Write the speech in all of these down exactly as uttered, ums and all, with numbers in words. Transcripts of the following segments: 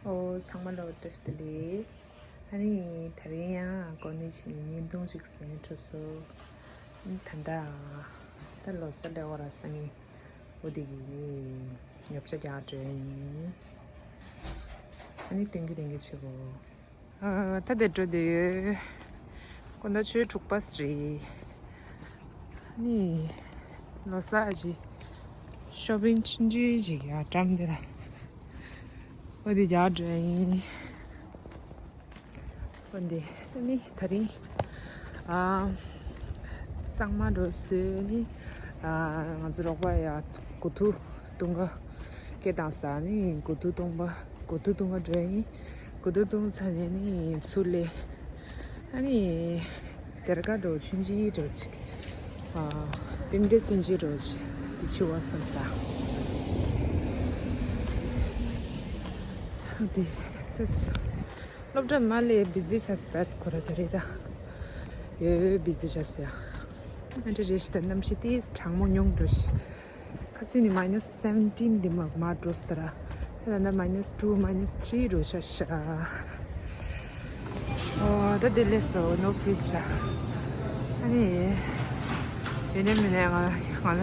ཨོ་ཚང་མ་ལ་བཀྲ་ཤིས་བདེ་ལེགས། ཨ་ནི་དེ་རིང་ཡང་གོ་གནས་ཤིག་བརྙན་ཐུང་ཅིག་བཟོས་འགྲོ་སོང་། ཨ་ནི་ད་ལྟ་ད་ལོ་གསར་སླེབས་པ་ར་སང་ཉིན་འོ་དེ་གི་ཉོ་ཆ་རྒྱག་འགྲོ་ཡིན། ཨ་ནི་སྟོན་གི་སྟོན་གི་བྱེད་གོ། ཨ་ད་དེ་འགྲོ་དེ་ཡོད། དགོང་དག་ཆུ་ཚོད་དྲུག་པ་རེད། ནི་ལོ་གསར་གྱི་ཤོ་པིང་ཆུང་ཆུང་ཅིག་ཡ་འགྲམ་དེ་ལ་འོ་དེ་རྒྱག་འགྲོ་ཡིན། འོ་དེ་ནི་དེ་རིང་ཨ་གཙང་མ་འགྲོ་སོང་ནི་ཨ་ང་ཚོ་རོགས་པ་ཡ་དགུ་ཐུག་བཏུང་ག་སྐད་བཏང་ས་ནི་དགུ་ཐུག་བཏུང་པ་དགུ་ཐུག་བཏུང་ག་འགྲོ་ཡིན། དགུ་ཐུག་བཏུང་ཚར་ནས་ནི་ཚུར་སླེབས། ཨ་ནི་སྡེར་ཁ་འགྲོ་ཆུང་ཆུང་འགྲོ་ཅིག་ཨ་རྟེན་འབྲེལ་ཚུན་ཆད་འགྲོ་ཅིག་དེ་ཆུ་བ་བསམ་ས། དེ་དེ་སློབ་གྲྭ་མ་ལས་བི་ཟི་ཆགས་སི་བད་ཁོ་ར་ཅ་རེད་ད། ཡོད་བི་ཟི་ཆགས་སི་ཡ། ཨ་འདྲ་རེད་ཤི་ད་གནམ་གཤིས་དེ་གྲང་མོ་ཉུང་འགྲོ་ཤི། ཁ་སང་ནི་minus seventeen འདི་མ་མ་འགྲོ་སྟ་ར། ད་ད་minus two minus three འགྲོ་ཤ་ཤ། ཨོ་ད་དེ་ལས་སོ་ནོ་ཕིས་ལ། ཨ་ནི་ཡོད་ནས་མི་ནས་ང་ང་ལ་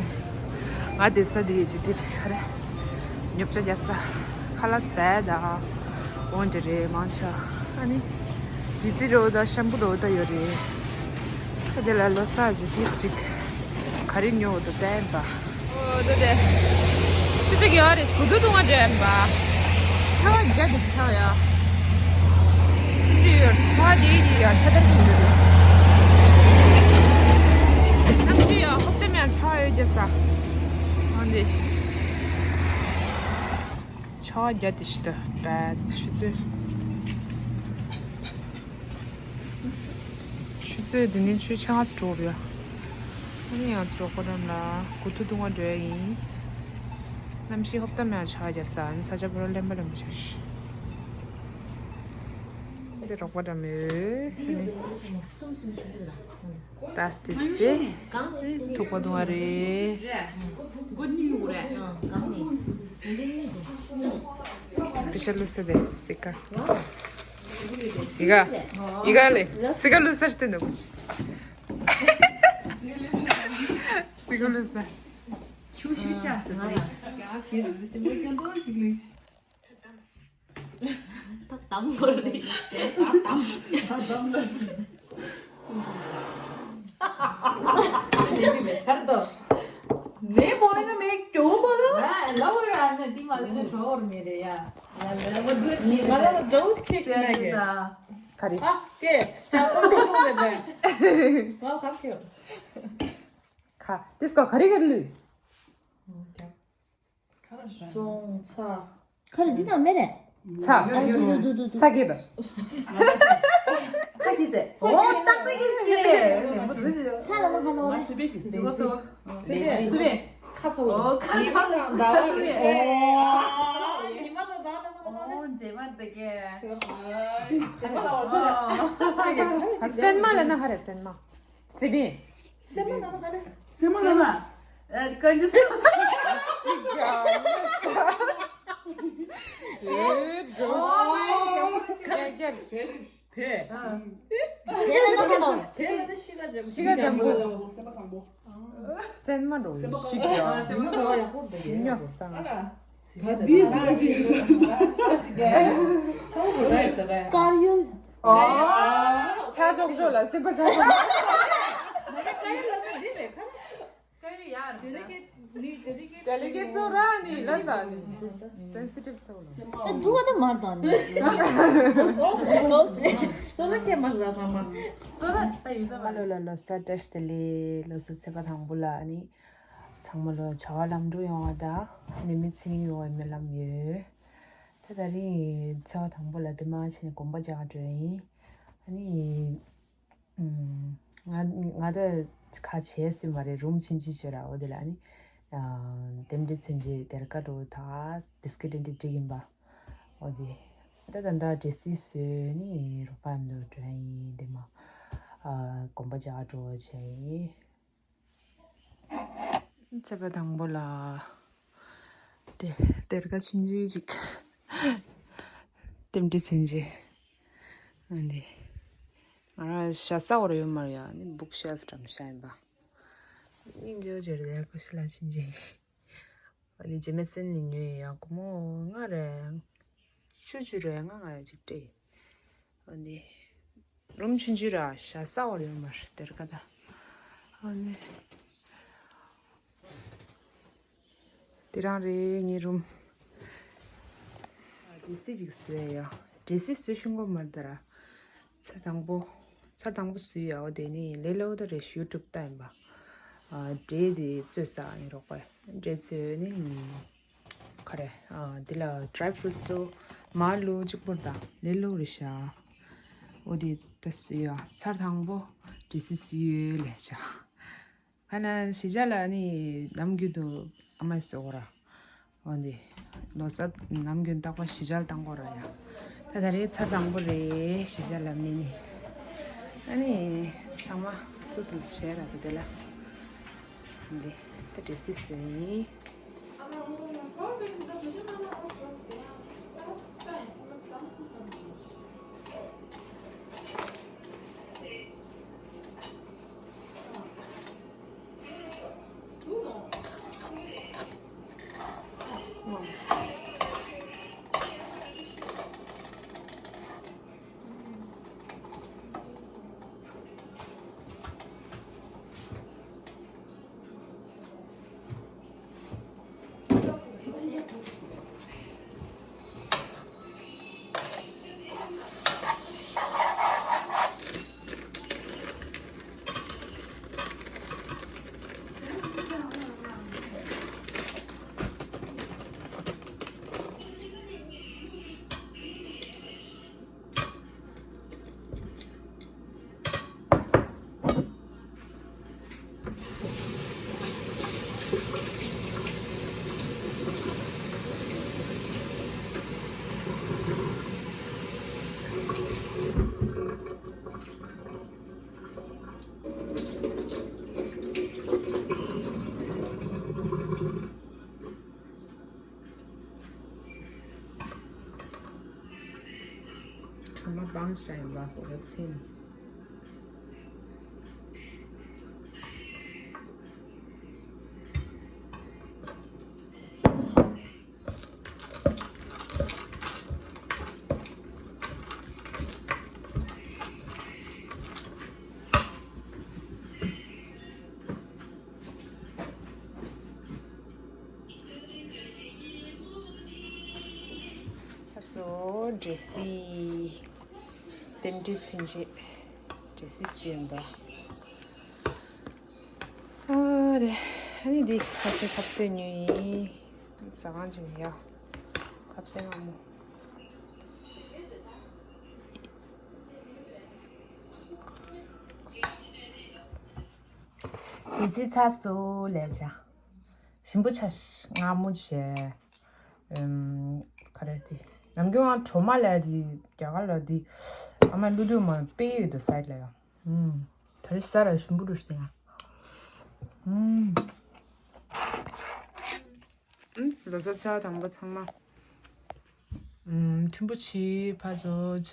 ང་དེ་ས་དེ་ཡོད་ཅི་དེ་རེད་ཧ་རེ། ཉོ་ཆ་རྒྱག་ས་ཁ་ལག་ཟས་ད་འོན་ཏེ་རེད་མང་ཆ། ཨ་ནི་ལི་ཙི་རོ་ད་ཤམ་བུ་རོ་ད་ཡོད་རེད། ཁ་དེ་ལ་ལོ་གསར་གྱི་ཏིས་ཅིག་ག་རེ་ཉོ་འོ་དོ་བསྟན་པ། ཨོ་དོ་དེ་ཆུ་ཚོད་ཡོད་རེད་དགུ་དུ་དུང་བ་འདྲེན་པ། ཆ་བ་རྒྱ་དེ་ཆ་ཡ། སུ་ཡོད་ཆ་བ་དེ་ཡི་ཡ་ཆ་དར་གྱི་འདུག་གནམ་གཤིས་ཡ་ཧོབ་ཏེ་མེད་ཆ་བ་ཡོད་རྒྱ་ས། ཨ་འདི་ཆ་བ་རྒྱ་དེ་ཤི་ད་པད་ཆུ་ཚོད། ཆུ་ཚོད་འདི་ནས་ཆུ་ཚོད་ཆ་ཚ་འགྲོ་རེད། ཨ་ནི་ང་ཚོ་རོགས་པ་རྣམས་ལ་དགུ་ཐུག་བཏུང་བ་འགྲོ་ཡ་ཡིན། གནམ་གཤིས་ཧོབ་ཏེ་མེད་ཆ་རྒྱ་ས་ཨ་ནི་ས་ཆ་བོ་ར་ལེན་པ་ལེན་པ་ཆ་ཤི། འདི་རོགས་པ་འདྲ་མོད། ཏཱས་ཏིས་ཏེ་ཐུག་པ་འདུག་བ་རེད། པི་ཤ་ལུ་ས་དེ་སི་ཀ་ཡི་ག་ཡི་ག་ལེ་སི་ཀ་ལུ་ས་ཤི་ཏེ་འདུག་པ་ཤི། སི་ཀ་ལུ་ས། ཆུ་ཤུ་ཆ་སྟེ། ད་དམ་བོར་རེད། ད་དམ། ད་དམ་ལ་ཞིག་གར་དོ། ནེ་བོ་ལེ་ན་མེ་ཀྱོ་བོ་ལ། ལ་བོ་ར་ནེ་ཏི་མ་ལེ་ནེ་ཤོར་མེ་རེ་ཡ། ཡ་ལེ་བོ་དུ་ནེ་མ་ལ་བོ་ཇོ་ཁེ་ཤི་ན་གེ། ཁ་རི། ཨ་ཀེ་ཅ་པོ་ཏོ་ཏོ་རེ་བེ། ང་ཁ་ཁེ། ཁ་ཏིས་ཀོ་ཁ་རི་གར་ལུས། ཙོང་ཚ། ཁ་རི་འདི་དང་མེ་རེད། ཚ། ཨ་འདུ་འདུ་འདུ་འདུ། ཚ་གི་དང་། ཚ་གི་ཟེར། ཨོ་ཏག་ཏག་གི་ཟེར། ཚ་ལ་ན་ཁ་ལོ་རེད། སི་པེ་སི་པེ་ཁ་ཚ་བོ། ཨོ་ཁ་ཚ་བོ། ཉི་མ་དང་ཟླ་བ་རེད། ཨོ་མཛེས་མ་དེ་གས། སྲན་མ་ལ་ན་ཁ་རེད་སྲན་མ། སེ་བེན། སེ་མ་ན་ན་ག་རེ། སེ་མ་ན་ན། ཨ་ཀན་ཇུ་སེ་མ། ཤི་ག་ཨོ་མའི་གོཌ། ཕེ། ཕེ་ལ་ན་ག་ལོ། ཕེ་ལ་ན་ཤི་ག་ཇམ། ཤི་ག་ཇམ་པོ། སེ་མ་འགྲོ་ཤི་ག་ཉོས་དང་། ད་དེའི་དུས་ཀྱི་དཀར་ཡོལ། ཆ་ཅོག་ཅོག་ལ་སེམས་པ་ཆ་ཅོག་ཅོག་ཌེ་ལི་ཀེ་ཊི་ཚོ་ར་ནི་ལ་ས་ནི་སེན་སི་ཊིབ་ཚོ་ལ། ད་དུ་བ་ད་མར་དང་ནི། སོ་ལ་ཁེ་མ་ཟ་ས་མ། སོ་ལ་ད་ཡོད་ས་མ། ལོ་ལ་ལོ་གསར་བཀྲ་ཤིས་བདེ་ལེགས། ལོ་གསར་ཚེས་པ་དང་པོ་ལ་ནི་ཚང་མ་ལོ་བྱ་བ་ལམ་འགྲོ་ཡོང་བ་དང་ནི་མི་ཚེ་རིང་ཡོང་བའི་སྨོན་ལམ་ཡོད། ད་ད་རིང་ཚེས་པ་དང་པོ་ལ་དེ་མ་ཕྱིན་ནས་དགོན་པ་རྒྱག་འགྲོ་ཡིན། ཨ་ནི། ང་ང་ད་ཁ་བྱས་སྲིད་མ་རེད། རུམ་ཆུང་ཆུང་བྱས་ར་འོ་དེ་ལ་ཨ་ནི་རྟེན་འབྲེལ་མཚོན་བྱེད་སྡེར་ཁ་འགྲོ་ད་བི་སི་ཀིཊ་འདི་འགྲིག་ཡིན་པ། འོ་དེ་ད་ད་ད་ཌི་སི་བཟོས་ནི་རོགས་པ་མདོ་འགྲོ་ཡིན་དེ་མ་དགོན་པ་རྒྱག་འགྲོ་བྱས་ཡིན། ཚེས་པ་དང་པོ་ལ་དེ་སྡེར་ཁ་ཆུང་ཆུང་ཅིག་རྟེན་འབྲེལ་མཚོན་བྱེད། ཨ་འདི། ང་རང་ཞྭ་ས་བར་ཡོད་མ་རེད་ཡ། ནི་book shelf་འགྲམ་བཞག་ཡིན་པ། སྙིང་རྗེ་བོ་ཅིག་རེད་ཡ། ཁོ་ཤི་ལ་ཕྱིན་ཅིང་། ཨ་ནི་ཇེ་མེ་སན་ནི་ཉོས་ཡ། སྒོར་མོ་ལྔ་རེད། བཅུ་བཅུ་རེད། ལྔ་ལྔ་རེད་ཅིག་སྤྲད། ཨ་ནི་རུམ་ཆུང་ཆུང་ར་ཞྭ་ས་བར་ཡོད་མ་རེད་དེར་ཀ་ད། ཨ་ནི། དེ་རང་རེད་ངའི་རུམ། ཨ་ཌེ་སི་ཅིག་བཟོས་ཡ། ཌེ་སི་བཟོས་ཤིང་གོ་མར་ད་ར། ཚར་དང་པོ། ཚར་དང་པོ་བཟོས་ཡ། འོ་དེ་ནི་ལས་སླ་བོ་ད་རེད། ཡུ་ཊུབ་ལྟ་ཡིན་པ། ཨ་འབྲས་དེ་བཙོས་ས་ཡིན་རོགས་པ། འབྲས་བཙོས་ནི། ག་རེ། ཨ་དེ་ལ་dry fruits་ལོ། མར་ལོ་གཅིག་པོར་ད་ལས་སླ་བོ་རེད་ཤག་འོ་དེ་ད་བཟོས་ཡ། ཚར་དང་པོ་ཌེ་སི་བཟོས་ཡོད་ལས་ཤག་ཁ་ན་གཞིས་ཆགས་ལ་ནི་ནམ་རྒྱུན་དུ་ཨ་མས་བཟོ་གོ་ར། འོ་འདི། ལོ་གསར་ནམ་རྒྱུན་རྟག་པར་གཞིས་ཆགས་བཏང་གོ་ར་ཡ། ད་ད་རེས་ཚར་དང་པོ་རེད་གཞིས་ཆགས་ལ་མེད་ནི། ཨ་ནི། ཚང་མ་སོ་སོ་བྱས་ར་དེ་དེ་ལ། འདི། ད་ཌེ་སི་བཟོས་ཡིན། ཁྲོ་མ་སྤངས་བཞག་ཡིན་པ་ཧོ་ར་ཚིན། ཚ་སོ་ཌེ་སི། རྟེན་འབྲེལ་མཚོན་བྱེད། ཌེ་སི་བཟོས་ཡིན་པ། ཨོ་དེ། ཨ་ནི་འདི་ཁ་ཟས་ཁ་ཟས་ཉོས་ཡིན། ཟ་ཁང་ཅིག་ནས་ཡ། ཁ་ཟས་མངར་མོ། ཌེ་སི་ཚ་སོ་ལས་བྱ། ཞིམ་པོ་ཆ་ཤ་མངར་མོ་བྱས། ཨུམ། ག་རེ་དེ། ནམ་རྒྱུན་ང་གྲོ་མ་ལས་དེ་རྒྱ་གར་ལ་དེ་ཨ་མ་བླུགས་དུས་མ་པེ་ཡོད་དེ་སའི་ལ་ཡ། ཨུམ། ད་རེས་ས་ར་ཞིམ་པོ་འདུག་ཟེར་ཡ། ཨུམ། ཨུམ། ལོ་གསར་ཚར་དང་པོ་ཚང་མ། ཨུམ། ཐུན་པོ་ཆེ་ཕ་ཚོ་ཆ།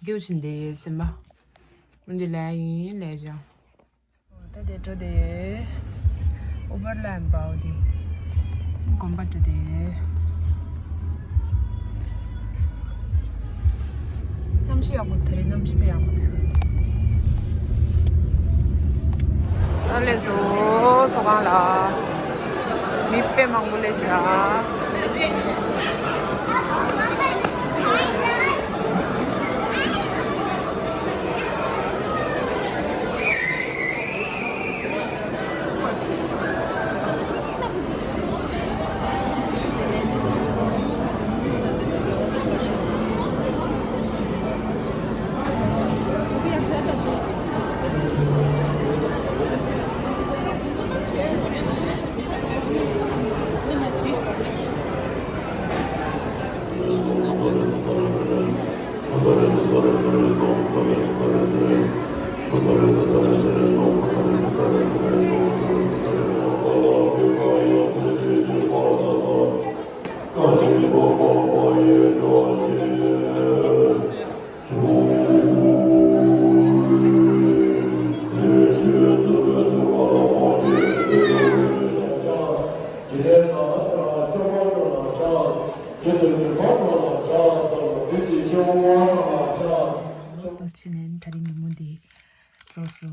སྐྱེའུ་ཕྱིན་ཏེ་སེམས་པ། འདི་ལས་ཡིན་ལས་ཀྱང་། ད་དེ་འགྲོ་དེ། ཨུ་བར་ལ་ཡང་འབའ་འོ་དེ། དགོན་པ་འགྲོ་དེ། གནམ་གཤིས་ཡག་པོ་དེ་རེད། གནམ་གཤིས་དཔེ་ཡག་པོ་འདུག་ཨ་ལས་བཟོ་ཚོགས་ཁང་ལ་མི་དཔེ་མང་པོ་སླེབས་ཤག་ཏོག་ཙམ་ནས་གྲ་སྒྲིག་ཉིན་མོ་འདི་རྫོགས་སོ།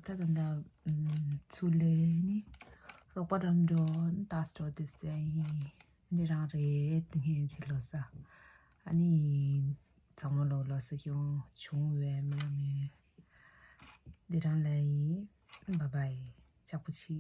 ད་ད་ད་ཚུར་ལས་ནི་རོགས་པ་རམ་འགྲོ་ཏཱ་སི་ཏྲོ་ཏི་སི་ཡིན། འདི་རང་རེད། ངས་ཅི་ལོ་ས་ཨ་ནི་ཚང་མ་ལོ་ལོ་ས་ཀྱང་བྱུང་བས་མ་ལ་མེད། འདི་རང་ལ་ཡིན། བཱའི་བཱའི། ཅག་པོ་ཆི།